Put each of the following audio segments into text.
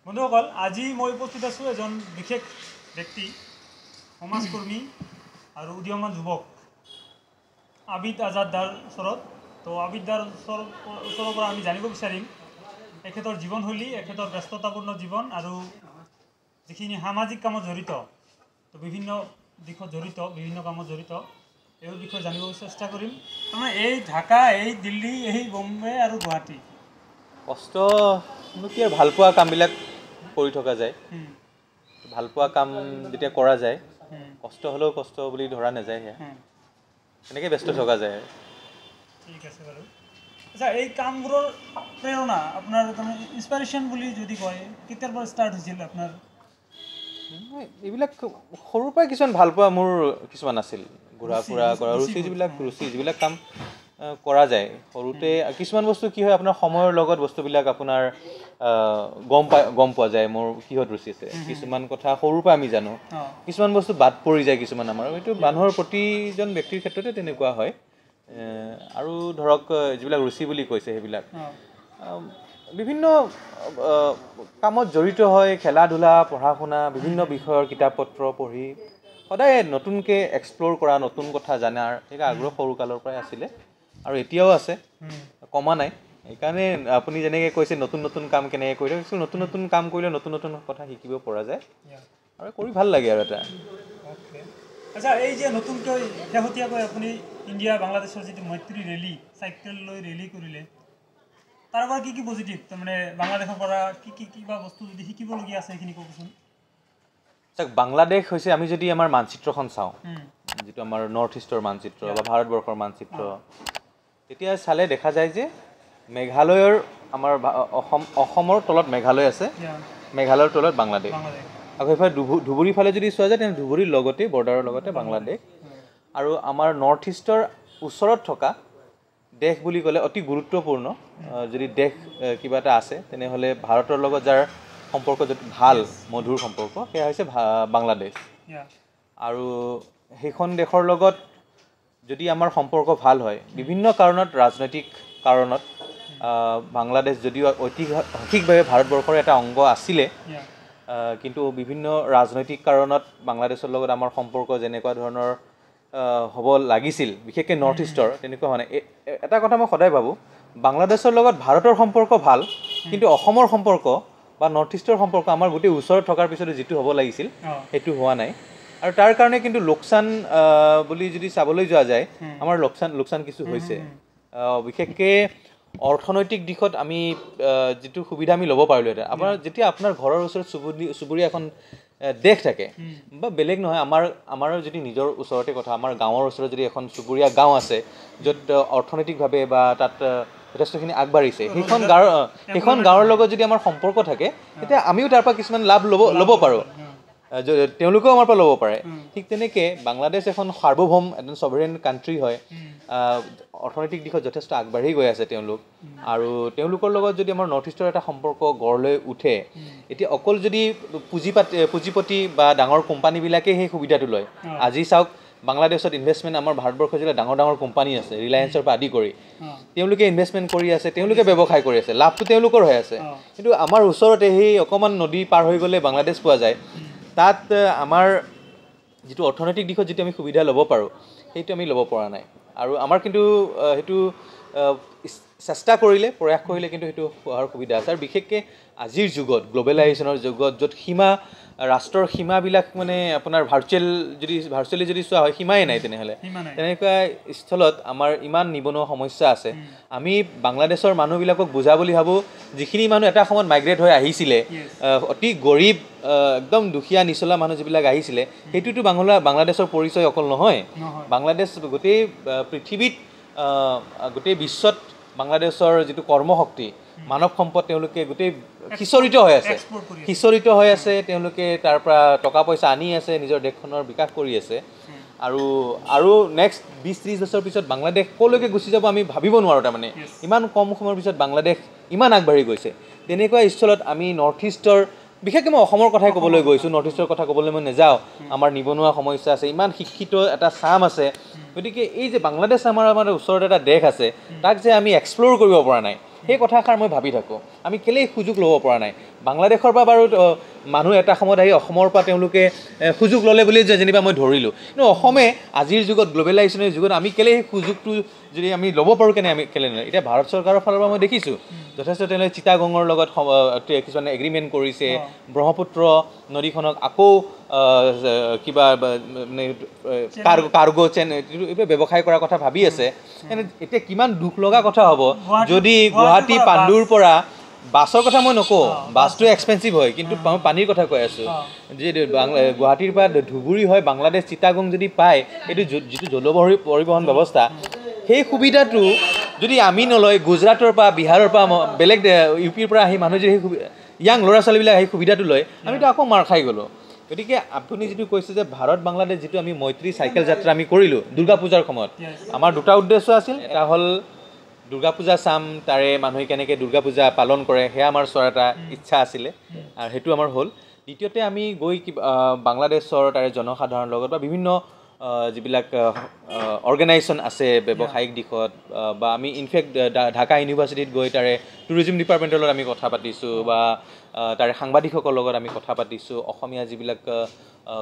বন্ধুসকল, আজি মই উপস্থিত আছোঁ এজন বিশেষ ব্যক্তি, সমাজকৰ্মী আৰু উদীয়মান যুৱক আবিদ আজাদ দাৰ ওচৰত। তো আবিদ দাৰ ওচৰৰ পৰা আমি জানিব বিচাৰিম এখেতৰ জীৱনশৈলী, এখেতৰ ব্যস্ততাপূৰ্ণ জীৱন আৰু যিখিনি সামাজিক কামত জড়িত, তো বিভিন্ন দিশত জড়িত, বিভিন্ন কামত জড়িত, এই বিষয়ে জানিব চেষ্টা কৰিম। তাৰমানে এই ঢাকা, এই দিল্লী, এই বম্বে আৰু গুৱাহাটী। কষ্ট কি আৰু, ভালপোৱা কামবিলাক কৰি থকা যায়। ভালপোৱা কাম যেতিয়া কৰা যায়, কষ্ট হ'লেও কষ্ট বুলি ধৰা নাযায়। সেয়া তেনেকৈ ব্যস্ত থকা যায়। ঠিক আছে বাৰু। আচ্ছা, এই কামবোৰৰ প্ৰেৰণা আপোনাৰ, তাৰমানে ইনস্পাইৰেশ্যন বুলি যদি কয়, কেতিয়াৰ পৰা ষ্টাৰ্ট হৈছিল আপোনাৰ? এইবিলাক সৰুৰ পৰাই কিছুমান ভালপোৱা মোৰ কিছুমান আছিল, ঘূৰা ফুৰা কৰা ৰুচি, যিবিলাক ৰুচি, যিবিলাক কাম কৰা যায় সৰুতে। কিছুমান বস্তু কি হয়, আপোনাৰ সময়ৰ লগত বস্তুবিলাক আপোনাৰ গম পোৱা যায় মোৰ কিহত ৰুচি আছে। কিছুমান কথা সৰুৰ পৰা আমি জানো, কিছুমান বস্তু বাদ পৰি যায় কিছুমান আমাৰ। এইটো মানুহৰ প্ৰতিজন ব্যক্তিৰ ক্ষেত্ৰতে তেনেকুৱা হয়। আৰু ধৰক যিবিলাক ৰুচি বুলি কৈছে, সেইবিলাক বিভিন্ন কামত জড়িত হয়, খেলা ধূলা, পঢ়া শুনা, বিভিন্ন বিষয়ৰ কিতাপ পত্ৰ পঢ়ি সদায় নতুনকৈ এক্সপ্ল'ৰ কৰা, নতুন কথা জনাৰ সেই আগ্ৰহ সৰু কালৰ পৰাই আছিলে আৰু এতিয়াও আছে, কমা নাই। সেইকাৰণে আপুনি যেনেকৈ কৈছে নতুন নতুন কাম কেনেকৈ কৰিলে, নতুন নতুন কাম কৰিলে নতুন নতুন কথা শিকিব পৰা যায় আৰু কৰি ভাল লাগে। আৰু এটা আচ্ছা, এই যে নতুনকৈ শেহতীয়াকৈ আপুনি ইণ্ডিয়া বাংলাদেশৰ যিটো মৈত্ৰী ৰেলী, চাইকেল লৈ ৰেলী কৰিলে, তাৰ পৰা কি কি পজিটিভ, তাৰমানে বাংলাদেশৰ পৰা কি কি কিবা বস্তু যদি শিকিবলগীয়া আছে সেইখিনি কওকচোন। চাওক, বাংলাদেশ হৈছে, আমি যদি আমাৰ মানচিত্ৰখন চাওঁ, যিটো আমাৰ নৰ্থ ইষ্টৰ মানচিত্ৰ বা ভাৰতবৰ্ষৰ মানচিত্ৰ, তেতিয়া চালে দেখা যায় যে মেঘালয়ৰ আমাৰ অসমৰ তলত মেঘালয় আছে, মেঘালয়ৰ তলত বাংলাদেশ। আকৌ সেইফালে ধুবুৰীৰ ফালে যদি চোৱা যায়, তেনে ধুবুৰীৰ লগতে বৰ্ডাৰৰ লগতে বাংলাদেশ। আৰু আমাৰ নৰ্থ ইষ্টৰ ওচৰত থকা দেশ বুলি ক'লে অতি গুৰুত্বপূৰ্ণ যদি দেশ কিবা এটা আছে, তেনেহ'লে ভাৰতৰ লগত যাৰ সম্পৰ্ক য'ত ভাল, মধুৰ সম্পৰ্ক, সেয়া হৈছে বাংলাদেশ। আৰু সেইখন দেশৰ লগত যদি আমাৰ সম্পৰ্ক ভাল হয়, বিভিন্ন কাৰণত, ৰাজনৈতিক কাৰণত বাংলাদেশ যদিও ঐতিহাসিকভাৱে ভাৰতবৰ্ষৰ এটা অংগ আছিলে, কিন্তু বিভিন্ন ৰাজনৈতিক কাৰণত বাংলাদেশৰ লগত আমাৰ সম্পৰ্ক যেনেকুৱা ধৰণৰ হ'ব লাগিছিল, বিশেষকৈ নৰ্থ ইষ্টৰ, তেনেকুৱা হোৱা নাই। এটা কথা মই সদায় ভাবোঁ, বাংলাদেশৰ লগত ভাৰতৰ সম্পৰ্ক ভাল, কিন্তু অসমৰ সম্পৰ্ক বা নৰ্থ ইষ্টৰ সম্পৰ্ক আমাৰ গোটেই ওচৰত থকাৰ পিছতো যিটো হ'ব লাগিছিল সেইটো হোৱা নাই। আৰু তাৰ কাৰণে কিন্তু লোকচান বুলি যদি চাবলৈ যোৱা যায়, আমাৰ লোকচান কিছু হৈছে। বিশেষকৈ অৰ্থনৈতিক দিশত আমি যিটো সুবিধা আমি ল'ব পাৰিলোহেঁতেন। আপোনাৰ যেতিয়া আপোনাৰ ঘৰৰ ওচৰত চুবুৰীয়া এখন দেশ থাকে, বা বেলেগ নহয়, আমাৰো যদি নিজৰ ওচৰতে কথা, আমাৰ গাঁৱৰ ওচৰত যদি এখন চুবুৰীয়া গাঁও আছে য'ত অৰ্থনৈতিকভাৱে বা তাত যথেষ্টখিনি আগবাঢ়িছে, সেইখন গাঁৱৰ লগত যদি আমাৰ সম্পৰ্ক থাকে, তেতিয়া আমিও তাৰ পৰা কিছুমান লাভ ল'ব পাৰোঁ, তেওঁলোকেও আমাৰ পৰা ল'ব পাৰে। ঠিক তেনেকৈ বাংলাদেশ এখন সাৰ্বভৌম, এখন ছভাৰেইন কাণ্ট্ৰি হয়, অৰ্থনৈতিক দিশত যথেষ্ট আগবাঢ়ি গৈ আছে তেওঁলোক। আৰু তেওঁলোকৰ লগত যদি আমাৰ নৰ্থ ইষ্টৰ এটা সম্পৰ্ক গঢ় লৈ উঠে, এতিয়া অকল যদি পুঁজিপতি বা ডাঙৰ কোম্পানীবিলাকেই সেই সুবিধাটো লয়। আজি চাওক, বাংলাদেশত ইনভেষ্টমেণ্ট, আমাৰ ভাৰতবৰ্ষৰ যিবিলাক ডাঙৰ ডাঙৰ কোম্পানী আছে, ৰিলায়েন্সৰ পৰা আদি কৰি, তেওঁলোকে ইনভেষ্টমেণ্ট কৰি আছে, তেওঁলোকে ব্যৱসায় কৰি আছে, লাভটো তেওঁলোকৰ হৈ আছে। কিন্তু আমাৰ ওচৰতে সেই অকণমান নদী পাৰ হৈ গ'লে বাংলাদেশ পোৱা যায়। তাত আমাৰ যিটো অৰ্থনৈতিক দিশত যিটো আমি সুবিধা ল'ব পাৰোঁ, সেইটো আমি ল'ব পৰা নাই। আৰু আমাৰ কিন্তু সেইটো চেষ্টা কৰিলে, প্ৰয়াস কৰিলে কিন্তু সেইটো হোৱাৰ সুবিধা আছে। আৰু বিশেষকৈ আজিৰ যুগত, গ্ল'বেলাইজেশ্যনৰ যুগত, য'ত সীমা, ৰাষ্ট্ৰৰ সীমাবিলাক মানে আপোনাৰ ভাৰ্চুৱেলি যদি চোৱা হয়, সীমাই নাই তেনেহ'লে। তেনেকুৱা স্থলত আমাৰ ইমান নিবনুৱা সমস্যা আছে। আমি বাংলাদেশৰ মানুহবিলাকক বুজা বুলি ভাবোঁ, যিখিনি মানুহ এটা সময়ত মাইগ্ৰেট হৈ আহিছিলে, অতি গৰীব, একদম দুখীয়া নিচলা মানুহ যিবিলাক আহিছিলে, সেইটোতো বাংলাদেশৰ পৰিচয় অকল নহয়। বাংলাদেশ গোটেই পৃথিৱীত, গোটেই বিশ্বত বাংলাদেশৰ যিটো কৰ্মশক্তি, মানৱ সম্পদ, তেওঁলোকে গোটেই সিঁচৰিত হৈ আছে, সিঁচৰিত হৈ আছে। তেওঁলোকে তাৰ পৰা টকা পইচা আনি আছে, নিজৰ দেশখনৰ বিকাশ কৰি আছে। আৰু আৰু নেক্সট 20-30 বছৰৰ পিছত বাংলাদেশ ক'লৈকে গুচি যাব আমি ভাবিব নোৱাৰোঁ। তাৰমানে ইমান কম সময়ৰ পিছত বাংলাদেশ ইমান আগবাঢ়ি গৈছে। তেনেকুৱা স্থলত আমি নৰ্থ ইষ্টৰ, বিশেষকৈ মই অসমৰ কথাই ক'বলৈ গৈছোঁ, নৰ্থ ইষ্টৰ কথা ক'বলৈ মই নাযাওঁ। আমাৰ নিবনুৱা সমস্যা আছে, ইমান শিক্ষিত এটা চাম আছে। গতিকে এই যে বাংলাদেশ আমাৰ ওচৰত এটা দেশ আছে, তাক যে আমি এক্সপ্ল'ৰ কৰিব পৰা নাই, সেই কথাষাৰ মই ভাবি থাকোঁ। আমি কেলেই সুযোগ ল'ব পৰা নাই? বাংলাদেশৰ পৰা বাৰু মানুহ এটা সময়ত আহি অসমৰ পৰা তেওঁলোকে সুযোগ ল'লে বুলি যেনিবা মই ধৰিলোঁ, কিন্তু অসমে আজিৰ যুগত গ্ল'বেলাইজেশ্যনৰ যুগত আমি কেলৈ সেই সুযোগটো যদি আমি ল'ব পাৰোঁ কেনে আমি কেলৈ নহয়। এতিয়া ভাৰত চৰকাৰৰ ফালৰ পৰা মই দেখিছোঁ যথেষ্ট তেওঁলোকে চিটাগঙৰ লগত কিছুমান এগ্ৰিমেণ্ট কৰিছে, ব্ৰহ্মপুত্ৰ নদীখনক আকৌ কিবা মানে কাৰ্গো চেন এইবোৰ ব্যৱসায় কৰাৰ কথা ভাবি আছে। এতিয়া কিমান দুখ লগা কথা হ'ব যদি গুৱাহাটী পাণ্ডুৰ পৰা বাছৰ কথা মই নকওঁ, বাছটো এক্সপেঞ্চিভ হয়, কিন্তু মই পানীৰ কথা কৈ আছোঁ যে গুৱাহাটীৰ পৰা ধুবুৰী হয় বাংলাদেশ চিটাগং যদি পায়, এইটো যিটো জলবায়ু পৰিবহণ ব্যৱস্থা, সেই সুবিধাটো যদি আমি নলয় গুজৰাটৰ পৰা বিহাৰৰ পৰা বেলেগ ইউ পিৰ পৰা আহি মানুহ যদি সেই য়াং ল'ৰা ছোৱালীবিলাক সেই সুবিধাটো লয়, আমিতো আকৌ মাৰ খাই গ'লোঁ। গতিকে আপুনি যিটো কৈছে যে ভাৰত বাংলাদেশ যিটো আমি মৈত্ৰী চাইকেল যাত্ৰা আমি কৰিলোঁ দুৰ্গা পূজাৰ সময়ত, আমাৰ দুটা উদ্দেশ্য আছিল। এটা হ'ল দুৰ্গা পূজা চাম, তাৰে মানুহে কেনেকৈ দুৰ্গা পূজা পালন কৰে সেয়া আমাৰ চোৱাৰ এটা ইচ্ছা আছিলে আৰু সেইটো আমাৰ হ'ল। দ্বিতীয়তে আমি গৈ বাংলাদেশৰ তাৰে জনসাধাৰণৰ লগত বা বিভিন্ন যিবিলাক অৰ্গেনাইজেশ্যন আছে ব্যৱসায়িক দিশত বা আমি ইনফেক্ট ঢাকা ইউনিভাৰ্চিটিত গৈ তাৰে টুৰিজিম ডিপাৰ্টমেণ্টৰ লগত আমি কথা পাতিছোঁ বা তাৰে সাংবাদিকসকলৰ লগত আমি কথা পাতিছোঁ, অসমীয়া যিবিলাক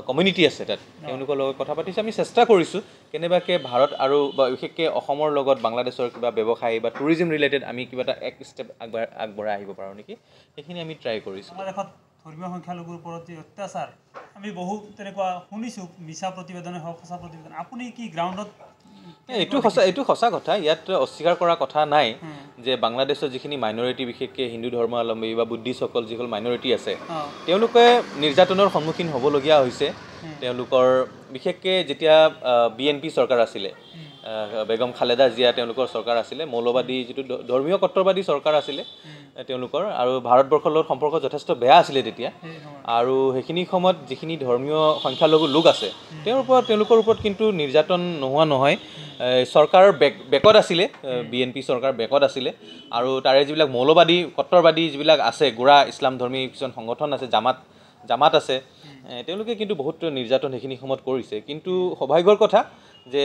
কমিউনিটি আছে তাত তেওঁলোকৰ লগত কথা পাতিছোঁ। আমি চেষ্টা কৰিছোঁ কেনেবাকৈ ভাৰত আৰু বা বিশেষকৈ অসমৰ লগত বাংলাদেশৰ কিবা ব্যৱসায় বা টুৰিজিম ৰিলেটেড আমি কিবা এটা এক ষ্টেপ আগবঢ়াই আহিব পাৰোঁ নেকি, সেইখিনি আমি ট্ৰাই কৰিছোঁ। আমাৰ দেশত ধৰ্মীয় সংখ্যালঘুৰ ওপৰত যি অত্যাচাৰ আমি বহু তেনেকুৱা শুনিছোঁ, মিছা প্ৰতিবেদনে হওক সঁচা প্ৰতিবেদন, আপুনি কি গ্ৰাউণ্ডত? এইটো সঁচা কথা, ইয়াত অস্বীকাৰ কৰা কথা নাই যে বাংলাদেশৰ যিখিনি মাইনৰিটি, বিশেষকৈ হিন্দু ধৰ্মাৱলম্বী বা বুদ্ধিষ্টসকল যিসকল মাইনৰিটি আছে, তেওঁলোকে নিৰ্যাতনৰ সন্মুখীন হ'বলগীয়া হৈছে। তেওঁলোকৰ বিশেষকৈ যেতিয়া বি এন পি চৰকাৰ আছিলে, বেগম খালেদা জিয়া তেওঁলোকৰ চৰকাৰ আছিলে, মৌলবাদী যিটো ধৰ্মীয় কট্টৰবাদী চৰকাৰ আছিলে তেওঁলোকৰ, আৰু ভাৰতবৰ্ষৰ লগত সম্পৰ্ক যথেষ্ট বেয়া আছিলে তেতিয়া। আৰু সেইখিনি সময়ত যিখিনি ধৰ্মীয় সংখ্যালঘু লোক আছে তেওঁলোকৰ ওপৰত কিন্তু নিৰ্যাতন নোহোৱা নহয়। চৰকাৰৰ বেকত আছিলে, বি এন পি চৰকাৰ বেকত আছিলে, আৰু তাৰে যিবিলাক মৌলবাদী কট্টৰবাদী যিবিলাক আছে, গোড়া ইছলাম ধৰ্মী কিছুমান সংগঠন আছে, জামাত আছে, তেওঁলোকে কিন্তু বহুত নিৰ্যাতন সেইখিনি সময়ত কৰিছে। কিন্তু সৌভাগ্যৰ কথা যে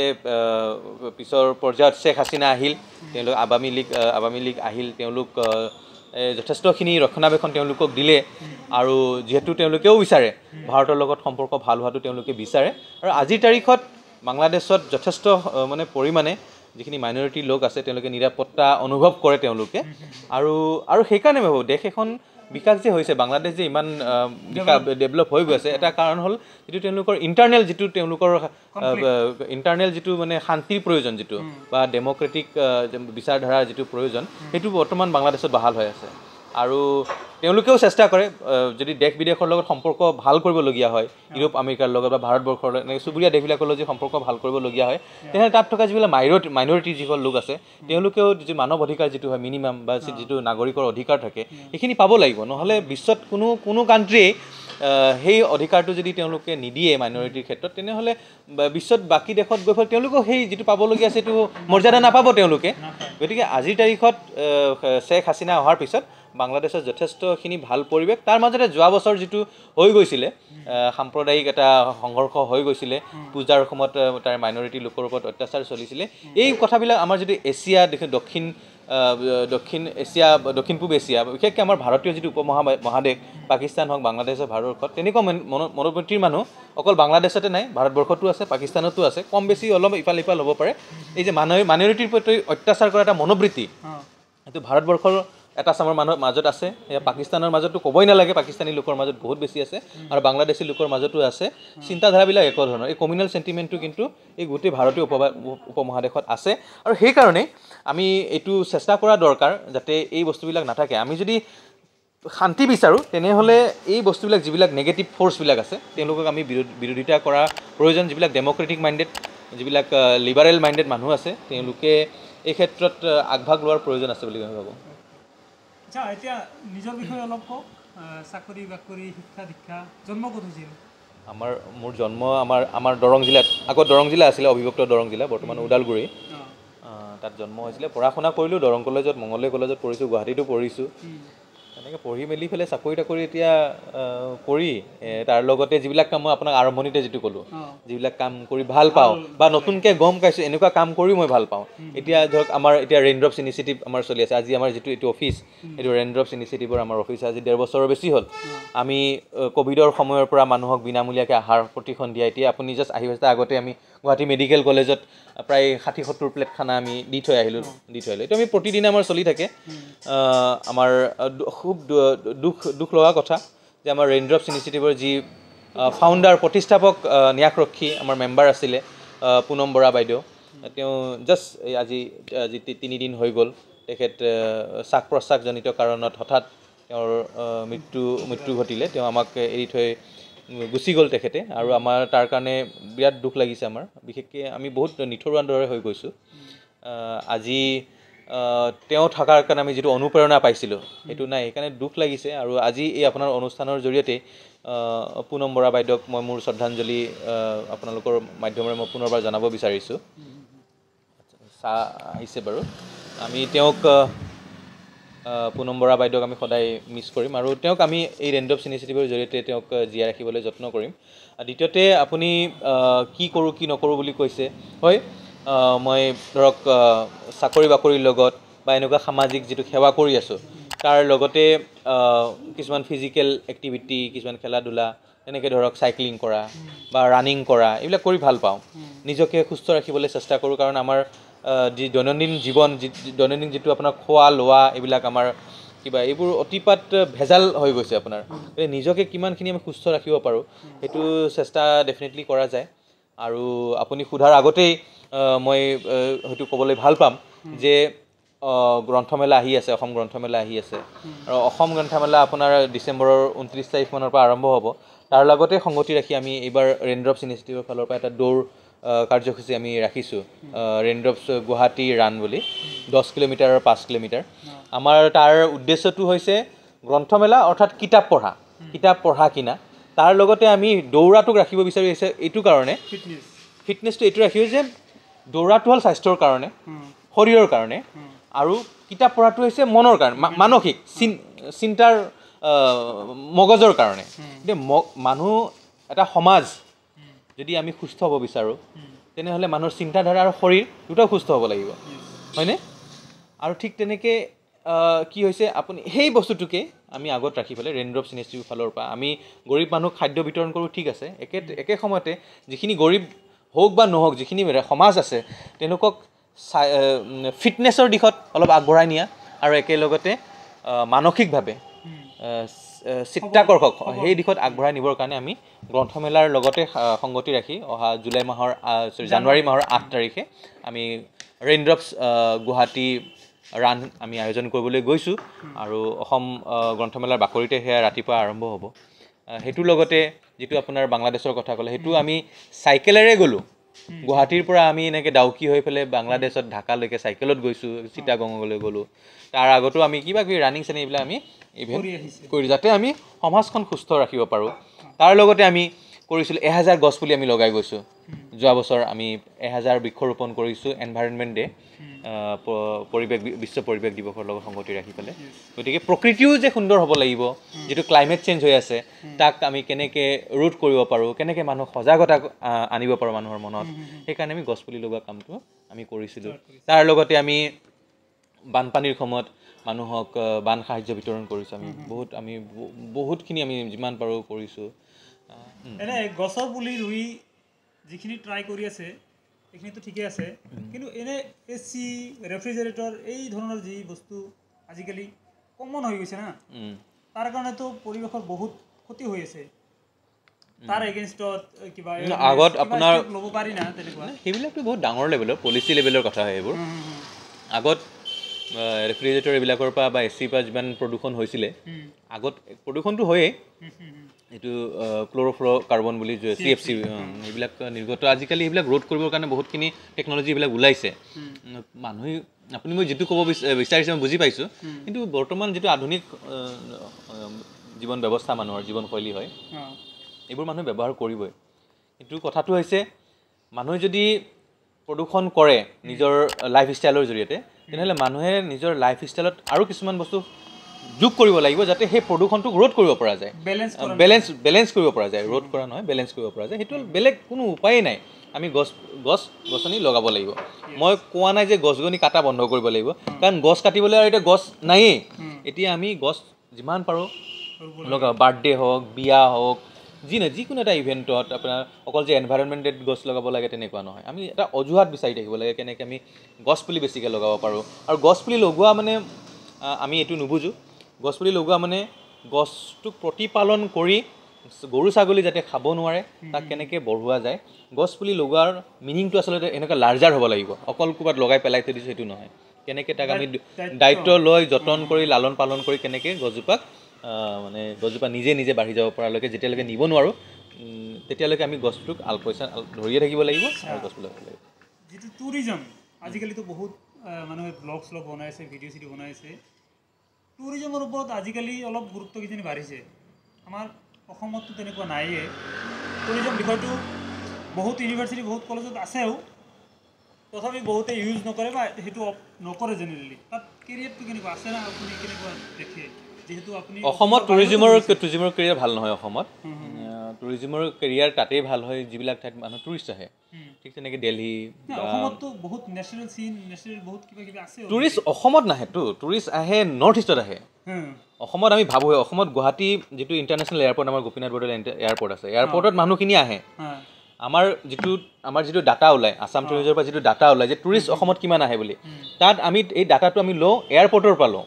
পিছৰ পৰ্যায়ত শ্বেখ হাছিনা আহিল, তেওঁলোক আৱামী লীগ আহিল, তেওঁলোক যথেষ্টখিনি ৰক্ষণাবেক্ষণ তেওঁলোকক দিলে। আৰু যিহেতু তেওঁলোকেও বিচাৰে ভাৰতৰ লগত সম্পৰ্ক ভাল হোৱাটো তেওঁলোকে বিচাৰে, আৰু আজিৰ তাৰিখত বাংলাদেশত যথেষ্ট মানে পৰিমাণে যিখিনি মাইনৰিটি লোক আছে তেওঁলোকে নিৰাপত্তা অনুভৱ কৰে তেওঁলোকে। আৰু আৰু সেইকাৰণে মই ভাবোঁ দেশ এখন বিকাশ যে হৈছে, বাংলাদেশ যে ইমান ডেভেলপ হৈ গৈছে, এটা কাৰণ হ'ল যিটো তেওঁলোকৰ ইণ্টাৰনেল যিটো তেওঁলোকৰ ইণ্টাৰনেল যিটো মানে শান্তিৰ প্ৰয়োজন, যিটো বা ডেম'ক্ৰেটিক বিচাৰধাৰাৰ যিটো প্ৰয়োজন, সেইটো বৰ্তমান বাংলাদেশত বাহাল হৈ আছে। আৰু তেওঁলোকেও চেষ্টা কৰে যদি দেশ বিদেশৰ লগত সম্পৰ্ক ভাল কৰিবলগীয়া হয়, ইউৰোপ আমেৰিকাৰ লগত বা ভাৰতবৰ্ষৰ লগত, এনেকৈ চুবুৰীয়া দেশবিলাকৰ লগত যদি সম্পৰ্ক ভাল কৰিবলগীয়া হয়, তেনেহ'লে তাত থকা যিবিলাক মাইনৰিটি যিসকল লোক আছে তেওঁলোকেও যি মানৱ অধিকাৰ যিটো হয় মিনিমাম বা যিটো নাগৰিকৰ অধিকাৰ থাকে সেইখিনি পাব লাগিব। নহ'লে বিশ্বত কোনো কোনো কাণ্ট্ৰিয়েই সেই অধিকাৰটো যদি তেওঁলোকে নিদিয়ে মাইনৰিটিৰ ক্ষেত্ৰত, তেনেহ'লে বিশ্বত বাকী দেশত গৈ পেলাই তেওঁলোকেও সেই যিটো পাবলগীয়া আছে সেইটো মৰ্যাদা নাপাব তেওঁলোকে। গতিকে আজিৰ তাৰিখত শ্বেখ হাছিনা অহাৰ পিছত বাংলাদেশত যথেষ্টখিনি ভাল পৰিৱেশ। তাৰ মাজতে যোৱা বছৰ যিটো হৈ গৈছিলে সাম্প্ৰদায়িক এটা সংঘৰ্ষ হৈ গৈছিলে, পূজাৰ সময়ত তাৰ মাইনৰিটি লোকৰ ওপৰত অত্যাচাৰ চলিছিলে, এই কথাবিলাক আমাৰ যিটো এছিয়া দক্ষিণ দক্ষিণ এছিয়া, দক্ষিণ পূব এছিয়া, বিশেষকৈ আমাৰ ভাৰতীয় যিটো উপমহাদেশ, পাকিস্তান হওক বাংলাদেশ হওক ভাৰতবৰ্ষত তেনেকুৱা মনোবৃত্তিৰ মানুহ অকল বাংলাদেশতে নাই, ভাৰতবৰ্ষতো আছে, পাকিস্তানতো আছে, কম বেছি অলপ ইফাল সিফাল হ'ব পাৰে। এই যে মাইনৰিটিৰ প্ৰতি অত্যাচাৰ কৰা এটা মনোবৃত্তি, এইটো ভাৰতবৰ্ষৰ এটা চামৰ মানুহৰ মাজত আছে, সেয়া পাকিস্তানৰ মাজতো ক'বই নালাগে, পাকিস্তানী লোকৰ মাজত বহুত বেছি আছে আৰু বাংলাদেশী লোকৰ মাজতো আছে। চিন্তাধাৰাবিলাক একে ধৰণৰ, এই কমিউনেল চেণ্টিমেণ্টটো কিন্তু এই গোটেই ভাৰতীয় উপমহাদেশত আছে। আৰু সেইকাৰণেই আমি এইটো চেষ্টা কৰা দৰকাৰ যাতে এই বস্তুবিলাক নাথাকে। আমি যদি শান্তি বিচাৰোঁ তেনেহ'লে এই বস্তুবিলাক যিবিলাক নেগেটিভ ফ'ৰ্চবিলাক আছে তেওঁলোকক আমি বিৰোধিতা কৰাৰ প্ৰয়োজন। যিবিলাক ডেম'ক্ৰেটিক মাইণ্ডেড, যিবিলাক লিবাৰেল মাইণ্ডেড মানুহ আছে তেওঁলোকে এই ক্ষেত্ৰত আগভাগ লোৱাৰ প্ৰয়োজন আছে বুলি মই ভাবোঁ। আচ্ছা, এতিয়া নিজৰ বিষয়ে অলপ কওক। চাকৰি বাকৰি, শিক্ষা দীক্ষা, জন্ম ক'ত হৈছিল? মোৰ জন্ম আমাৰ দৰং জিলাত, আগত দৰং জিলা আছিলে, অবিভক্ত দৰং জিলা, বৰ্তমান ওদালগুৰি, তাত জন্ম হৈছিলে। পঢ়া শুনা কৰিলোঁ দৰং কলেজত, মঙলদৈ কলেজত পঢ়িছোঁ, গুৱাহাটীতো পঢ়িছোঁ। এনেকৈ পঢ়ি মেলি পেলাই চাকৰি তাকৰি এতিয়া কৰি তাৰ লগতে যিবিলাক কাম মই আপোনাক আৰম্ভণিতে যিটো ক'লোঁ, যিবিলাক কাম কৰি ভাল পাওঁ বা নতুনকৈ গম পাইছোঁ এনেকুৱা কাম কৰিও মই ভাল পাওঁ। এতিয়া ধৰক আমাৰ এতিয়া ৰেইনড্ৰপছ ইনিচিয়েটিভ আমাৰ চলি আছে। আজি আমাৰ যিটো এইটো অফিচ, এইটো ৰেইনড্ৰপছ ইনিচিয়েটিভৰ আমাৰ অফিচ আজি 1.5 বছৰৰ বেছি হ'ল। আমি ক'ভিডৰ সময়ৰ পৰা মানুহক বিনামূলীয়াকৈ আহাৰ প্ৰতিখন দিয়া, এতিয়া আপুনি জাষ্ট আহি পাইছে, আগতে আমি গুৱাহাটী মেডিকেল কলেজত প্ৰায় 60-70 প্লেট খানা আমি দি থৈ আহিলোঁ। এইটো আমি প্ৰতিদিনে আমাৰ চলি থাকে। আমাৰ খুব দুখ লগা কথা যে আমাৰ ৰেইনড্ৰপছ ইনিচিয়েটিভৰ যি ফাউণ্ডাৰ, প্ৰতিষ্ঠাপক ন্যাসৰক্ষী আমাৰ মেম্বাৰ আছিলে পুনম বৰা বাইদেউ, তেওঁ জাষ্ট আজি আজি 3 দিন হৈ গ'ল, তেখেত শ্বাস প্ৰশ্বাসজনিত কাৰণত হঠাৎ তেওঁৰ মৃত্যু ঘটিলে। তেওঁ আমাক এৰি থৈ গুচি গ'ল তেখেতে, আৰু আমাৰ তাৰ কাৰণে বিৰাট দুখ লাগিছে। আমাৰ বিশেষকৈ আমি বহুত নিঠৰুৱাৰ দৰে হৈ গৈছোঁ। আজি তেওঁ থকাৰ কাৰণে আমি যিটো অনুপ্ৰেৰণা পাইছিলোঁ সেইটো নাই, সেইকাৰণে দুখ লাগিছে। আৰু আজি এই আপোনাৰ অনুষ্ঠানৰ জৰিয়তে পুনম বৰা বাইদেউক মই মোৰ শ্ৰদ্ধাঞ্জলি আপোনালোকৰ মাধ্যমেৰে মই পুনৰবাৰ জনাব বিচাৰিছোঁ। চাহ আহিছে বাৰু, আমি তেওঁক পুনম বৰা বাইদেউক আমি সদায় মিছ কৰিম আৰু তেওঁক আমি এই ৰেইনড্ৰপছ ইনিচিয়েটিভৰ জৰিয়তে তেওঁক জীয়াই ৰাখিবলৈ যত্ন কৰিম। দ্বিতীয়তে আপুনি কি কৰোঁ কি নকৰোঁ বুলি কৈছে, হয় মই ধৰক চাকৰি বাকৰিৰ লগত বা এনেকুৱা সামাজিক যিটো সেৱা কৰি আছোঁ তাৰ লগতে কিছুমান ফিজিকেল এক্টিভিটি, কিছুমান খেলা ধূলা, তেনেকৈ ধৰক চাইক্লিং কৰা বা ৰানিং কৰা, এইবিলাক কৰি ভাল পাওঁ। নিজকে সুস্থ ৰাখিবলৈ চেষ্টা কৰোঁ, কাৰণ আমাৰ যি দৈনন্দিন জীৱন, যি দৈনন্দিন যিটো আপোনাৰ খোৱা লোৱা, এইবিলাক আমাৰ কিবা এইবোৰ অতিপাত ভেজাল হৈ গৈছে আপোনাৰ। গতিকে নিজকে কিমানখিনি আমি সুস্থ ৰাখিব পাৰোঁ সেইটো চেষ্টা ডেফিনেটলি কৰা যায়। আৰু আপুনি সোধাৰ আগতেই মই হয়তো ক'বলৈ ভাল পাম যে গ্ৰন্থমেলা আহি আছে, অসম গ্ৰন্থমেলা আহি আছে। আৰু অসম গ্ৰন্থমেলা আপোনাৰ ডিচেম্বৰৰ 29 তাৰিখ মানৰ পৰা আৰম্ভ হ'ব। তাৰ লগতে সংগতি ৰাখি আমি এইবাৰ ৰেইনড্ৰপছ ইনিচিয়েটিভৰ ফালৰ পৰা এটা দৌৰ কাৰ্যসূচী আমি ৰাখিছোঁ, ৰেইনড্ৰপছ গুৱাহাটী ৰান বুলি, 10 কিলোমিটাৰ আৰু 5 কিলোমিটাৰ। আমাৰ তাৰ উদ্দেশ্যটো হৈছে গ্ৰন্থমেলা অৰ্থাৎ কিতাপ পঢ়া কিনা, তাৰ লগতে আমি দৌৰাটোক ৰাখিব বিচাৰি আহিছে এইটো কাৰণে, ফিটনেছটো এইটো ৰাখিব যে দৌৰাটো হ'ল স্বাস্থ্যৰ কাৰণে, শৰীৰৰ কাৰণে, আৰু কিতাপ পঢ়াটো হৈছে মনৰ কাৰণে, মানসিক চিন্তাৰ মগজৰ কাৰণে। এতিয়া মানুহ এটা সমাজ যদি আমি সুস্থ হ'ব বিচাৰোঁ তেনেহ'লে মানুহৰ চিন্তাধাৰা আৰু শৰীৰ দুটাও সুস্থ হ'ব লাগিব, হয়নে? আৰু ঠিক তেনেকৈ কি হৈছে, আপুনি সেই বস্তুটোকে আমি আগত ৰাখি পেলাই ৰেইনড্ৰপছ ইনিচিয়েটিভ ফালৰ পৰা আমি গৰীব মানুহক খাদ্য বিতৰণ কৰোঁ, ঠিক আছে, একে সময়তে যিখিনি গৰীব হওক বা নহওক, যিখিনি সমাজ আছে তেওঁলোকক ফিটনেছৰ দিশত অলপ আগবঢ়াই নিয়া আৰু একেলগতে মানসিকভাৱে চিত্তাকৰ্ষক সেই দিশত আগবঢ়াই নিবৰ কাৰণে আমি গ্ৰন্থমেলাৰ লগতে সংগতি ৰাখি অহা জুলাই মাহৰ জানুৱাৰী মাহৰ 8 তাৰিখে আমি ৰেইনড্ৰপছ গুৱাহাটী ৰান আমি আয়োজন কৰিবলৈ গৈছোঁ। আৰু অসম গ্ৰন্থমেলাৰ বাকৰিতে সেয়া ৰাতিপুৱা আৰম্ভ হ'ব। সেইটোৰ লগতে যিটো আপোনাৰ বাংলাদেশৰ কথা ক'লে, সেইটো আমি চাইকেলেৰে গ'লোঁ গুৱাহাটীৰ পৰা, আমি এনেকৈ ডাউকি হৈ পেলাই বাংলাদেশত ঢাকালৈকে চাইকেলত গৈছোঁ, চিটাগঙলৈ গ'লোঁ। তাৰ আগতো আমি কিবা কিবি ৰানিং চানিং এইবিলাক আমি ইভেণ্ট কৰি যাতে আমি সমাজখন সুস্থ ৰাখিব পাৰোঁ। তাৰ লগতে আমি কৰিছিলোঁ 1000 গছপুলি আমি লগাই গৈছোঁ। যোৱা বছৰ আমি 1000 বৃক্ষৰোপণ কৰিছোঁ এনভাইৰনমেণ্ট ডে, পৰিৱেশ বিশ্ব পৰিৱেশ দিৱসৰ লগত সংগতি ৰাখি পেলাই। গতিকে প্ৰকৃতিও যে সুন্দৰ হ'ব লাগিব, যিটো ক্লাইমেট চেঞ্জ হৈ আছে তাক আমি কেনেকৈ ৰোধ কৰিব পাৰোঁ, কেনেকৈ মানুহক সজাগতা আনিব পাৰোঁ মানুহৰ মনত, সেইকাৰণে আমি গছপুলি লগোৱা কামটো আমি কৰিছিলোঁ। তাৰ লগতে আমি বানপানীৰ সময়ত মানুহক বান সাহাৰ্য বিতৰণ কৰিছোঁ। আমি বহুতখিনি আমি যিমান পাৰোঁ কৰিছোঁ। এনে গছৰ পুলি ৰুই যিখিনি ট্ৰাই কৰি আছে এইখিনিতো ঠিকে আছে, কিন্তু এনে এ চি, ৰেফ্ৰিজাৰেটৰ এই ধৰণৰ যি বস্তু আজিকালি কমন হৈ গৈছে না, তাৰ কাৰণেতো পৰিৱেশৰ বহুত ক্ষতি হৈ আছে। তাৰ এগেইনষ্টত কিবা আগত আপোনাৰ ল'ব পাৰি না তেনেকুৱা? সেইবিলাকতো বহুত ডাঙৰ লেভেলৰ পলিচি লেভেলৰ কথা হয় এইবোৰ। আগত ৰেফ্ৰিজাৰেটৰ এইবিলাকৰ পৰা বা এ চিৰ পৰা যিমান প্ৰদূষণ হৈছিলে, আগত প্ৰদূষণটো হয়েই, এইটো ক্ল'ৰ'ফ্ল' কাৰ্বন বুলি CFC এইবিলাক নিৰ্গত। আজিকালি সেইবিলাক ৰোধ কৰিবৰ কাৰণে বহুতখিনি টেকন'লজি এইবিলাক ওলাইছে। মানুহে আপুনি মই যিটো ক'ব বিচাৰিছে মই বুজি পাইছোঁ, কিন্তু বৰ্তমান যিটো আধুনিক জীৱন ব্যৱস্থা, মানুহৰ জীৱনশৈলী হয়, এইবোৰ মানুহে ব্যৱহাৰ কৰিবই। কিন্তু কথাটো হৈছে মানুহে যদি প্ৰদূষণ কৰে নিজৰ লাইফ ষ্টাইলৰ জৰিয়তে, তেনেহ'লে মানুহে নিজৰ লাইফ ষ্টাইলত আৰু কিছুমান বস্তু যোগ কৰিব লাগিব যাতে সেই প্ৰদূষণটোক ৰোধ কৰিব পৰা যায়, বেলেঞ্চ কৰিব পৰা যায়, ৰোধ কৰা নহয়, বেলেঞ্চ কৰিব পৰা যায়। সেইটো বেলেগ কোনো উপায়েই নাই। আমি গছ গছ গছনি লগাব লাগিব। মই কোৱা নাই যে গছ গছনি কাটা বন্ধ কৰিব লাগিব, কাৰণ গছ কাটিবলৈ আৰু এতিয়া গছ নায়েই। এতিয়া আমি গছ যিমান পাৰোঁ লগাওঁ, বাৰ্থডে হওক, বিয়া হওক, যি নহয় যিকোনো এটা ইভেণ্টত আপোনাৰ অকল যে এনভাইৰনমেণ্ট ডেত গছ লগাব লাগে তেনেকুৱা নহয়। আমি এটা অজুহাত বিচাৰি থাকিব লাগে কেনেকৈ আমি গছ পুলি বেছিকৈ লগাব পাৰোঁ। আৰু গছ পুলি লগোৱা মানে আমি এইটো নুবুজোঁ, গছ পুলি লগোৱা মানে গছটোক প্ৰতিপালন কৰি গৰু ছাগলী যাতে খাব নোৱাৰে তাক কেনেকৈ বঢ়োৱা যায়। গছ পুলি লগোৱাৰ মিনিংটো আচলতে এনেকুৱা লাৰ্জাৰ হ'ব লাগিব, অকল ক'ৰবাত লগাই পেলাই থৈ দিছোঁ সেইটো নহয়। কেনেকৈ তাক আমি দায়িত্ব লৈ যতন কৰি লালন পালন কৰি কেনেকৈ গছজোপাক মানে গছজোপা নিজে নিজে বাঢ়ি যাব পৰালৈকে যেতিয়ালৈকে নিব নোৱাৰোঁ তেতিয়ালৈকে আমি গছটোক আলপৈচা ধৰিয়ে থাকিব লাগিব আৰু গছ পুলি লগাব লাগিব। যিটো টুৰিজম আজিকালিতো বহুত মানুহে ব্লগ শ্লগ বনাই আছে, ভিডিঅ' চিডিঅ' বনাই আছে, টুৰিজমৰ ওপৰত আজিকালি অলপ গুৰুত্ব কিজানি বাঢ়িছে। আমাৰ অসমততো তেনেকুৱা নাইয়ে। টুৰিজম বিষয়টো বহুত ইউনিভাৰ্চিটি, বহুত কলেজত আছেও, তথাপি বহুতে ইউজ নকৰে বা সেইটো নকৰে জেনেৰেলি। তাত কেৰিয়াৰটো কেনেকুৱা আছে না, আপুনি কেনেকুৱা দেখে? যিহেতু আপুনি অসমত টুৰিজিমৰ কেৰিয়াৰ ভাল নহয়। অসমত টুৰিজিমৰ কেৰিয়াৰ তাতেই ভাল হয় যিবিলাক ঠাইত মানুহ টুৰিষ্ট আহে, ঠিক তেনেকৈ দেলহি। অসমততো বহুত নেচাৰেল চিন, নেচাৰেল বহুত কিবা কিবি আছে। টুৰিষ্ট অসমত নাহেতো, টুৰিষ্ট আহে নৰ্থ ইষ্টত আহে। অসমত আমি ভাবোঁ, অসমত গুৱাহাটী যিটো ইণ্টাৰনেশ্যনেল এয়াৰপৰ্ট, আমাৰ গোপীনাথ বৰদলৈ এয়াৰপৰ্ট আছে, এয়াৰপৰ্টত মানুহখিনি আহে। আমাৰ যিটো ডাটা ওলায়, আছাম টুৰিজমৰ পৰা যিটো ডাটা ওলায় যে টুৰিষ্ট অসমত কিমান আহে বুলি, তাত আমি এই ডাটাটো আমি লওঁ, এয়াৰপৰ্টৰ পৰা লওঁ।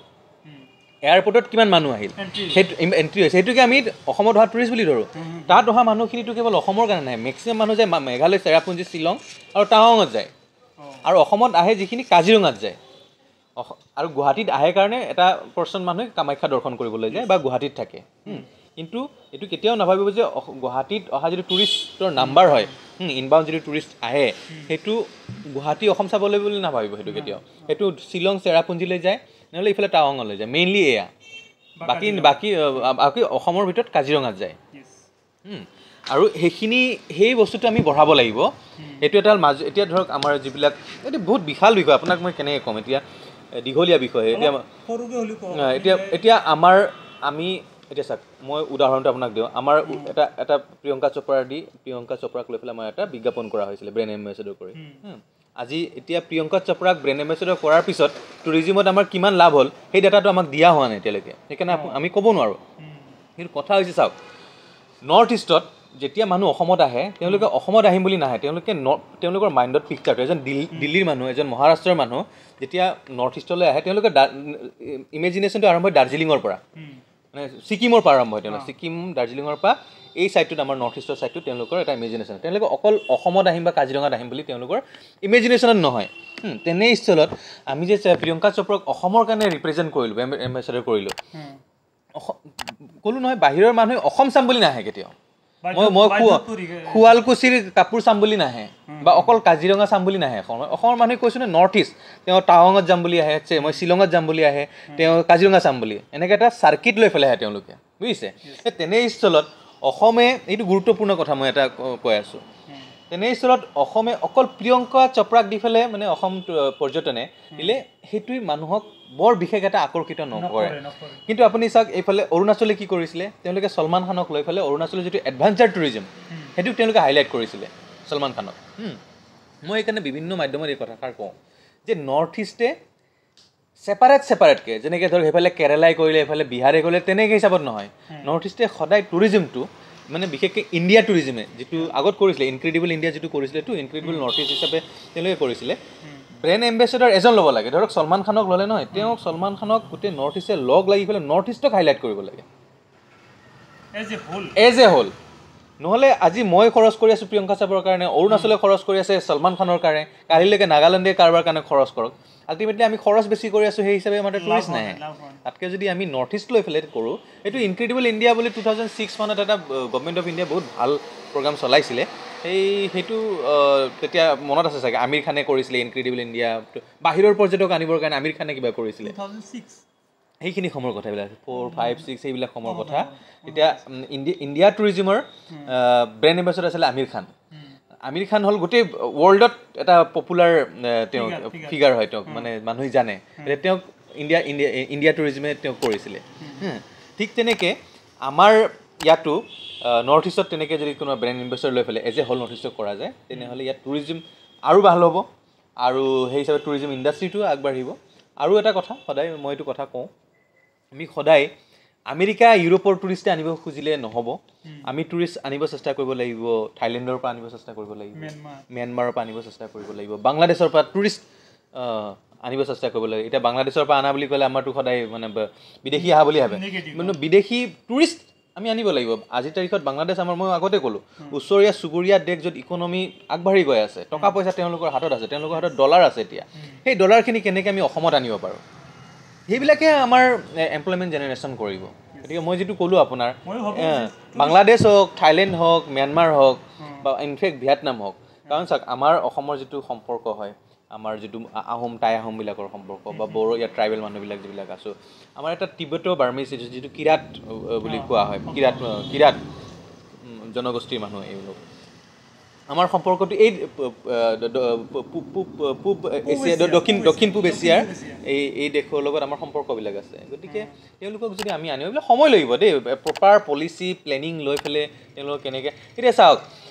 এয়াৰপৰ্টত কিমান মানুহ আহিল, সেইটো এণ্ট্ৰি হৈছে, সেইটোকে আমি অসমত অহা টুৰিষ্ট বুলি ধৰোঁ। তাত অহা মানুহখিনিতো কেৱল অসমৰ কাৰণে নাহে, মেক্সিমাম মানুহ যায় মেঘালয়, চেৰাপুঞ্জী, শ্বিলং আৰু টাৱাঙত যায়। আৰু অসমত আহে যিখিনি কাজিৰঙাত যায়। আৰু গুৱাহাটীত আহে কাৰণে এটা পাৰ্চন মানুহে কামাখ্যা দৰ্শন কৰিবলৈ যায় বা গুৱাহাটীত থাকে। কিন্তু এইটো কেতিয়াও নাভাবিব যে গুৱাহাটীত অহা যিটো টুৰিষ্টৰ নাম্বাৰ হয়, ইনবাউণ্ড যিটো টুৰিষ্ট আহে, সেইটো গুৱাহাটী অসম চাবলৈ বুলি নাভাবিব। সেইটো কেতিয়াও, সেইটো শ্বিলং চেৰাপুঞ্জীলৈ যায়, নহ'লে ইফালে টাৱাঙলৈ যায়, মেইনলি এয়া। বাকী বাকী বাকী অসমৰ ভিতৰত কাজিৰঙাত যায়। আৰু সেইখিনি সেই বস্তুটো আমি বঢ়াব লাগিব। সেইটো এটা মাজ এতিয়া ধৰক আমাৰ যিবিলাক এইটো বহুত বিশাল বিষয়, আপোনাক মই কেনেকৈ ক'ম, এতিয়া দীঘলীয়া বিষয়। এতিয়া এতিয়া এতিয়া আমাৰ আমি এতিয়া চাওক, মই উদাহৰণটো আপোনাক দিওঁ। আমাৰ এটা এটা প্ৰিয়ংকা চোপ্ৰাৰ দি প্ৰিয়ংকা চোপ্ৰাক লৈ পেলাই আমাৰ এটা বিজ্ঞাপন কৰা হৈছিলে ব্ৰেণ্ড এম্বেচেডৰ কৰি। আজি এতিয়া প্ৰিয়ংকা চোপ্ৰাক ব্ৰেণ্ড এম্বেচেডৰ কৰাৰ পিছত টুৰিজিমত আমাৰ কিমান লাভ হ'ল সেই ডাটাটো আমাক দিয়া হোৱা নাই এতিয়ালৈকে, সেইকাৰণে আমি ক'ব নোৱাৰোঁ। কিন্তু কথা হৈছে চাওক, নৰ্থ ইষ্টত যেতিয়া মানুহ অসমত আহে, তেওঁলোকে অসমত আহিম বুলি নাহে, তেওঁলোকে তেওঁলোকৰ মাইণ্ডত পিকচাৰটো, এজন দিল্লীৰ মানুহ, এজন মহাৰাষ্ট্ৰৰ মানুহ যেতিয়া নৰ্থ ইষ্টলৈ আহে, তেওঁলোকে ইমেজিনেশ্যনটো আৰম্ভ হয় দাৰ্জিলিঙৰ পৰা, মানে ছিকিমৰ পৰা আৰম্ভ হয়। তেওঁলোক ছিকিম, দাৰ্জিলিঙৰ পৰা এই ছাইডটোত, আমাৰ নৰ্থ ইষ্টৰ ছাইডটোত তেওঁলোকৰ এটা ইমেজিনেশ্যন। তেওঁলোকে অকল অসমত আহিম বা কাজিৰঙাত আহিম বুলি তেওঁলোকৰ ইমেজিনেশ্যনত নহয়। তেনে স্থলত আমি যে প্ৰিয়ংকা চোপ্ৰাক অসমৰ কাৰণে ৰিপ্ৰেজেণ্ট কৰিলোঁ, এম্বেচেডৰ কৰিলোঁ, ক'লোঁ নহয় বাহিৰৰ মানুহে অসম চাম বুলি নাহে কেতিয়াও। মই শুৱালকুছিৰ কাপোৰ চাম বুলি নাহে বা অকল কাজিৰঙা চাম বুলি নাহে। অসমৰ মানুহে কৈছোঁ নে নৰ্থ ইষ্ট, তেওঁ টাৱাঙত যাম বুলি আহে, মই শ্বিলঙত যাম বুলি আহে, তেওঁ কাজিৰঙা চাম বুলি, এনেকৈ এটা চাৰ্কিট লৈ পেলাই আহে তেওঁলোকে, বুজিছে। তেনে স্থলত অসমে, এইটো গুৰুত্বপূৰ্ণ কথা মই এটা কৈ আছোঁ, তেনে স্থলত অসমে অকল প্ৰিয়ংকা চোপ্ৰাক দি পেলাই মানে অসম পৰ্যটনে দিলে সেইটোৱে মানুহক বৰ বিশেষ এটা আকৰ্ষিত নকৰে। কিন্তু আপুনি চাওক, এইফালে অৰুণাচলে কি কৰিছিলে, তেওঁলোকে ছলমান খানক লৈ পেলাই অৰুণাচলৰ যিটো এডভেঞ্চাৰ টুৰিজিম সেইটোক তেওঁলোকে হাইলাইট কৰিছিলে ছলমান খানক। মই সেইকাৰণে বিভিন্ন মাধ্যমত এই কথাষাৰ কওঁ যে নৰ্থ ইষ্টে ছেপাৰেট ছেপাৰেটকৈ, যেনেকৈ ধৰক সেইফালে কেৰেলাই কৰিলে, এইফালে বিহাৰে কৰিলে, তেনেকৈ হিচাপত নহয়। নৰ্থ ইষ্টে সদায় টুৰিজিমটো মানে বিশেষকৈ ইণ্ডিয়া টুৰিজিমে যিটো আগত কৰিছিলে, ইনক্ৰেডিবল ইণ্ডিয়া যিটো কৰিছিলে, এইটো ইনক্ৰেডিবল নৰ্থ ইষ্ট হিচাপে তেওঁলোকে কৰিছিলে। ব্ৰেণ্ড এম্বেচেডৰ এজন ল'ব লাগে, ধৰক ছলমান খানক ল'লে নহয়, তেওঁক ছলমান খানক গোটেই নৰ্থ ইষ্টে লগ লাগি পেলাই নৰ্থ ইষ্টক হাইলাইট কৰিব লাগে এজ এ হোল। নহ'লে আজি মই খৰচ কৰি আছোঁ প্ৰিয়ংকা চোপ্ৰাৰ কাৰণে, অৰুণাচলে খৰচ কৰি আছে ছলমান খানৰ কাৰণে, কালিলৈকে নাগালেণ্ডে কাৰোবাৰ কাৰণে খৰচ কৰক, আল্টিমেটলি আমি খৰচ বেছি কৰি আছোঁ, সেই হিচাপে আমাৰ টুৰিষ্ট নাহে। তাতকৈ যদি আমি নৰ্থ ইষ্ট লৈ পেলাই কৰোঁ, এইটো ইনক্ৰেডিবল ইণ্ডিয়া বুলি 2006 মানত এটা গভমেণ্ট অফ ইণ্ডিয়া বহুত ভাল প্ৰগ্ৰাম চলাইছিলে। সেইটো তেতিয়া মনত আছে চাগে, আমিৰ খানে কৰিছিলে ইনক্ৰেডিবল ইণ্ডিয়া, বাহিৰৰ পৰ্যটক আনিবৰ কাৰণে আমিৰ খানে কিবা কৰিছিলে। সেইখিনি সময়ৰ কথা, এইবিলাক 4, 5, 6 সেইবিলাক সময়ৰ কথা। এতিয়া ইণ্ডিয়া টুৰিজিমৰ ব্ৰেণ্ড এম্বেচেডৰ আছিলে আমিৰ খান। আমিৰ খান হ'ল গোটেই ৱৰ্ল্ডত এটা পপুলাৰ তেওঁ ফিগাৰ হয়, তেওঁক মানে মানুহে জানে। এতিয়া তেওঁক ইণ্ডিয়া ইণ্ডিয়া ইণ্ডিয়া টুৰিজিমে তেওঁ কৰিছিলে। ঠিক তেনেকৈ আমাৰ ইয়াতো নৰ্থ ইষ্টত তেনেকৈ যদি কোনোবা ব্ৰেণ্ড এম্বেচাডৰ লৈ পেলাই এজ এ হল নৰ্থ ইষ্টক কৰা যায়, তেনেহ'লে ইয়াত টুৰিজিম আৰু ভাল হ'ব আৰু সেই হিচাপে টুৰিজিম ইণ্ডাষ্ট্ৰিটো আগবাঢ়িব। আৰু এটা কথা সদায় মই এইটো কথা কওঁ, আমি সদায় আমেৰিকা ইউৰোপৰ টুৰিষ্টে আনিব খুজিলে নহ'ব, আমি টুৰিষ্ট আনিব চেষ্টা কৰিব লাগিব, থাইলেণ্ডৰ পৰা আনিব চেষ্টা কৰিব লাগিব, ম্যানমাৰৰ পৰা আনিব চেষ্টা কৰিব লাগিব, বাংলাদেশৰ পৰা টুৰিষ্ট আনিব চেষ্টা কৰিব লাগিব। এতিয়া বাংলাদেশৰ পৰা অনা বুলি ক'লে আমাৰতো সদায় মানে বিদেশী অহা বুলি ভাবে, মানে বিদেশী টুৰিষ্ট আমি আনিব লাগিব। আজিৰ তাৰিখত বাংলাদেশ আমাৰ, মই আগতে ক'লোঁ, ওচৰীয়া চুবুৰীয়া দেশ য'ত ইকনমি আগবাঢ়ি গৈ আছে, টকা পইচা তেওঁলোকৰ হাতত আছে, তেওঁলোকৰ হাতত ডলাৰ আছে, এতিয়া সেই ডলাৰখিনি কেনেকৈ আমি অসমত আনিব পাৰোঁ, সেইবিলাকে আমাৰ এমপ্লয়মেণ্ট জেনেৰেশ্যন কৰিব। গতিকে মই যিটো ক'লোঁ আপোনাৰ, বাংলাদেশ হওক, থাইলেণ্ড হওক, ম্যানমাৰ হওক বা ইনফেক্ট ভিয়েটনাম হওক, কাৰণ চাওক আমাৰ অসমৰ যিটো সম্পৰ্ক হয়, আমাৰ যিটো আহোম টাই আহোমবিলাকৰ সম্পৰ্ক বা বড়ো ইয়াত ট্ৰাইবেল মানুহবিলাক যিবিলাক আছোঁ, আমাৰ এটা তিব্বতো বাৰ্মিজ যিটো কিৰাট বুলি কোৱা হয়, কিৰাট কিৰাট জনগোষ্ঠীৰ মানুহ এইবিলাক, আমাৰ সম্পৰ্কটো এই পূব এছিয়া, দক্ষিণ দক্ষিণ পূব এছিয়াৰ এই এই দেশৰ লগত আমাৰ সম্পৰ্কবিলাক আছে। গতিকে তেওঁলোকক যদি আমি আনিব, এইবিলাক সময় লাগিব দেই, প্ৰপাৰ পলিচি প্লেনিং লৈ পেলাই তেওঁলোকক কেনেকৈ, এতিয়া চাওক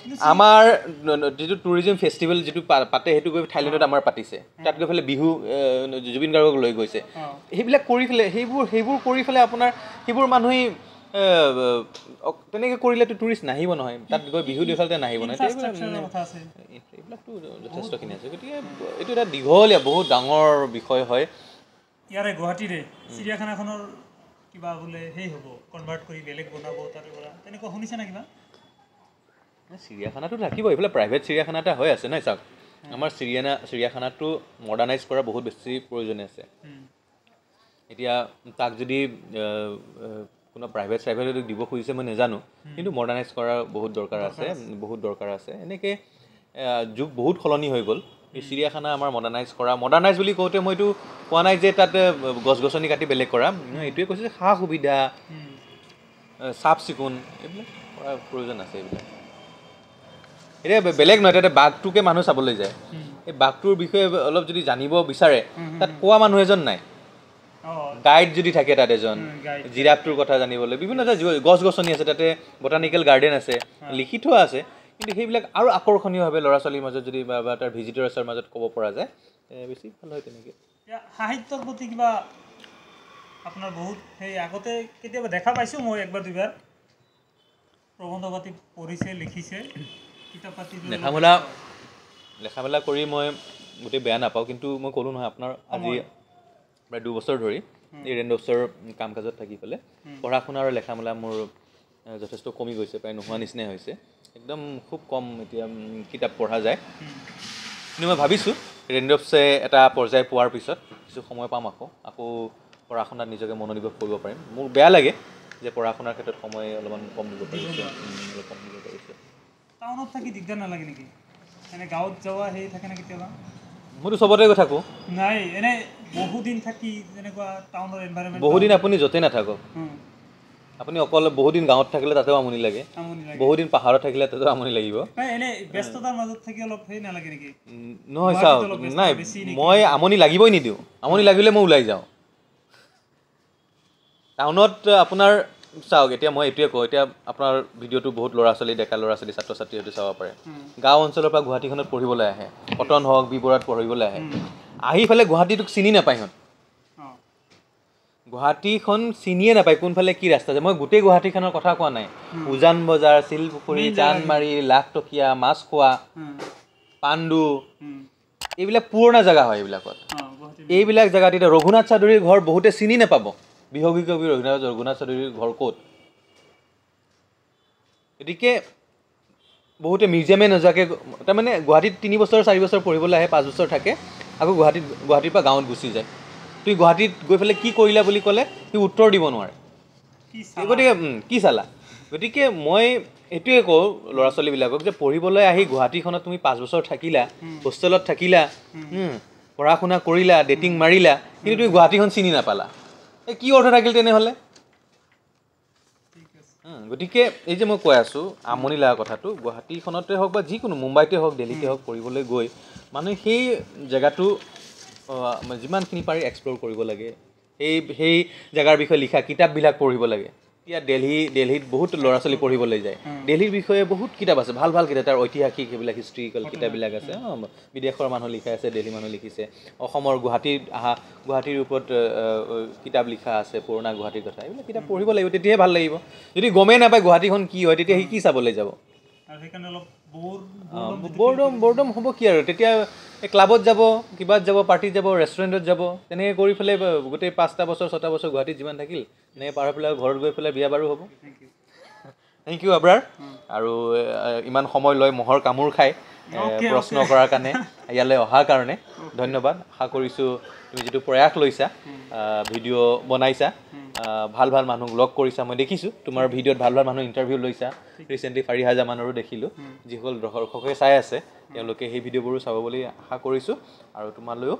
আমাৰ যিটো টুৰিজিম ফেষ্টিভেল যিটো পাতে সেইটো গৈ থাইলেণ্ডত আমাৰ পাতিছে, তাত গৈ পেলাই বিহু জুবিন গাৰ্গক লৈ গৈছে, সেইবিলাক কৰি পেলাই সেইবোৰ কৰি পেলাই আপোনাৰ সেইবোৰ মানুহেই তেনেকৈ কৰিলেতো টুৰিষ্ট নাহিব নহয়, তাত গৈ বিহু দেখুৱালে নাহিব নহয়, এইবিলাকতো যথেষ্টখিনি আছে। গতিকে এইটো এটা দীঘলীয়া বহুত ডাঙৰ বিষয় হয়। ইয়াৰে গুৱাহাটীৰে চিৰিয়াখানাখনৰ কিবা বোলে সেই হ'ব, কনভাৰ্ট কৰি বেলেগ বনাব তাৰে পৰা, তেনেকুৱা শুনিছে নে কিবা? চিৰিয়াখানাটো থাকিব, এইফালে প্ৰাইভেট চিৰিয়াখানা এটা হৈ আছে নাই চাওক, আমাৰ চিৰিয়াখানাটো মডাৰ্ণাইজ কৰা বহুত বেছি প্ৰয়োজন আছে। এতিয়া তাক যদি কোনো প্ৰাইভেট চাইভেট দিব খুজিছে মই নাজানো, কিন্তু মডাৰ্ণাইজ কৰাৰ বহুত দৰকাৰ আছে, বহুত দৰকাৰ আছে। এনেকৈ যুগ বহুত সলনি হৈ গ'ল। এই চিৰিয়াখানা আমাৰ মডাৰ্ণাইজ কৰা, মডাৰ্ণাইজ বুলি কওঁতে মইতো কোৱা নাই যে তাত গছ গছনি কাটি বেলেগ কৰা, এইটোৱে কৈছোঁ যে সা সুবিধা, চাফ চিকুণ এইবিলাক কৰাৰ প্ৰয়োজন আছে। এইবিলাক এতিয়া বেলেগ নহয়, তাতে বাঘটোকে মানুহ চাবলৈ যায়, এই বাঘটোৰ বিষয়ে অলপ যদি জানিব বিচাৰে তাত কোৱা মানুহ এজন নাই, গাইড যদি থাকে তাত এজন, জিৰাফটোৰ কথা জানিবলৈ বিভিন্ন গছ গছনি আছে, তাতে বটানিকেল গাৰ্ডেন আছে, লিখি থোৱা আছে, কিন্তু সেইবিলাক আৰু আকৰ্ষণীয়ভাৱে ল'ৰা ছোৱালীৰ মাজত যদি বা তাৰ ভিজিটৰ্ছৰ মাজত ক'ব পৰা যায় বেছি ভাল হয়। তেনেকৈ সাহিত্যৰ প্ৰতি কিবা আপোনাৰ বহুত সেই আগতে কেতিয়াবা দেখা পাইছোঁ মই একবাৰ দুবাৰ প্ৰবন্ধ পাতি পঢ়িছে, লিখিছে, কিতাপ পাতি লেখা মেলা কৰি মই গোটেই বেয়া নাপাওঁ, কিন্তু মই ক'লোঁ নহয় আপোনাৰ আজি প্ৰায় 2 বছৰ ধৰি এই ৰেণ্ডপছৰ কাম কাজত থাকি পেলাই পঢ়া শুনা আৰু লেখা মেলা মোৰ যথেষ্ট কমি গৈছে, প্ৰায় নোহোৱা নিচিনাই হৈছে, একদম খুব কম এতিয়া কিতাপ পঢ়া যায়। কিন্তু মই ভাবিছোঁ ৰেণ্ডপছে এটা পৰ্যায় পোৱাৰ পিছত কিছু সময় পাম, আকৌ পঢ়া শুনাত নিজকে মনোনিৱেশ কৰিব পাৰিম। মোৰ বেয়া লাগে যে পঢ়া শুনাৰ ক্ষেত্ৰত সময় অলপমান কম দিব পাৰিছোঁ, অলপ কম দিব পাৰিছোঁ। টাউনত থাকি দিগদাৰ নালাগে নেকি? এনে গাঁৱত যোৱা সেই থাকে নে কেতিয়াবা? মইতো চবতে গৈ থাকোঁ। নাই, এনে বহুদিন থাকি যেনেকুৱা টাউনৰ এনভাইৰনমেণ্ট, বহুদিন আপুনি য'তে নাথাকক, আপুনি অকল বহুদিন গাঁৱত থাকিলে তাতেও আমনি লাগে, বহুদিন পাহাৰত থাকিলে তাতেও আমনি লাগিব। এনে ব্যস্ততাৰ মাজত থাকি অলপ সেই নালাগে নেকি? নহয় চাওক, নাই মই আমনি লাগিবই নিদিওঁ, আমনি লাগিলে মই ওলাই যাওঁ। টাউনত আপোনাৰ চাওক, এতিয়া মই এইটোৱে কওঁ, এতিয়া আপোনাৰ ভিডিঅ'টো বহুত ল'ৰা ছোৱালী, ডেকা ল'ৰা ছোৱালী, ছাত্ৰ ছাত্ৰী হয়তো চাব পাৰে, গাঁও অঞ্চলৰ পৰা গুৱাহাটীখনত পঢ়িবলৈ আহে, কটন হওক বি বৰাত পঢ়িবলৈ আহে, আহি পেলাই গুৱাহাটীটোক চিনি নাপায় সিহঁত, গুৱাহাটীখন চিনিয়ে নাপায় কোনফালে কি ৰাস্তা আছে। মই গোটেই গুৱাহাটীখনৰ কথা কোৱা নাই, উজান বজাৰ, শিলপুখুৰী, চান্দমাৰী, লাখটকীয়া, মাছখোৱা, পাণ্ডু, এইবিলাক পুৰণা জেগা হয়। এইবিলাকত এইবিলাক জেগাত এতিয়া ৰঘুনাথ চৌধুৰীৰ ঘৰ বহুতে চিনি নাপাব, বিহগী কবি ৰঘুনাথ চৌধুৰীৰ ঘৰ ক'ত, গতিকে বহুতে মিউজিয়ামে নোযোৱাকৈ, তাৰমানে গুৱাহাটীত 3 বছৰ 4 বছৰ পঢ়িবলৈ আহে, 5 বছৰ থাকে, আকৌ গুৱাহাটীৰ পৰা গাঁৱত গুচি যায়। তুমি গুৱাহাটীত গৈ পেলাই কি কৰিলা বুলি ক'লে সি উত্তৰ দিব নোৱাৰে, গতিকে কি চালা। গতিকে মই এইটোৱে কওঁ ল'ৰা ছোৱালীবিলাকক যে পঢ়িবলৈ আহি গুৱাহাটীখনত তুমি 5 বছৰ থাকিলা, হোষ্টেলত থাকিলা, পঢ়া শুনা কৰিলা, ডেটিং মাৰিলা, কিন্তু তুমি গুৱাহাটীখন চিনি নাপালা, এই কি অৰ্থ থাকিল তেনেহ'লে? গতিকে এই যে মই কৈ আছোঁ আমনি লগা কথাটো, গুৱাহাটীখনতে হওক বা যিকোনো মুম্বাইতে হওক, দিল্লীতে হওক, পঢ়িবলৈ গৈ মানুহে সেই জেগাটো যিমানখিনি পাৰি এক্সপ্ল'ৰ কৰিব লাগে, সেই জেগাৰ বিষয়ে লিখা কিতাপবিলাক পঢ়িব লাগে। এতিয়া দেলহিত বহুত ল'ৰা ছোৱালী পঢ়িবলৈ যায়, দেলহিৰ বিষয়ে বহুত কিতাপ আছে, ভাল ভাল কিতাপ, তাৰ ঐতিহাসিক সেইবিলাক হিষ্ট্ৰিকেল কিতাপবিলাক আছে। বিদেশৰ মানুহ লিখা আছে, দেলহিৰ মানুহ লিখিছে, অসমৰ গুৱাহাটীত অহা গুৱাহাটীৰ ওপৰত কিতাপ লিখা আছে, পুৰণা গুৱাহাটীৰ কথা, এইবিলাক কিতাপ পঢ়িব লাগিব, তেতিয়াহে ভাল লাগিব। যদি গমেই নাপায় গুৱাহাটীখন কি হয়, তেতিয়া সি কি চাবলৈ যাব? বৰডম হ'ব কি আৰু, তেতিয়া ক্লাবত যাব, কিবাত যাব, পাৰ্টিত যাব, ৰেষ্টুৰেণ্টত যাব, তেনেকৈ কৰি পেলাই গোটেই 5টা বছৰ 6টা বছৰ গুৱাহাটীত যিমান থাকিল তেনেকৈ পাৰ হৈ পেলাই ঘৰত গৈ পেলাই বিয়া বাৰু হ'ব। Thank U Abrar, আৰু ইমান সময় লৈ মহৰ কামোৰ খাই প্ৰশ্ন কৰাৰ কাৰণে, ইয়ালৈ অহাৰ কাৰণে ধন্যবাদ। আশা কৰিছোঁ তুমি যিটো প্ৰয়াস লৈছা, ভিডিঅ' বনাইছা, ভাল ভাল মানুহক লগ কৰিছা, মই দেখিছোঁ তোমাৰ ভিডিঅ'ত ভাল ভাল মানুহ ইণ্টাৰভিউ লৈছা, ৰিচেণ্টলি ফাৰিহা জামানৰো দেখিলোঁ, যিসকল দৰ্শকে চাই আছে তেওঁলোকে সেই ভিডিঅ'বোৰো চাব বুলি আশা কৰিছোঁ, আৰু তোমালৈও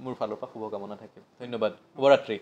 মোৰ ফালৰ পৰা শুভকামনা থাকিল। ধন্যবাদ, শুভৰাত্ৰি।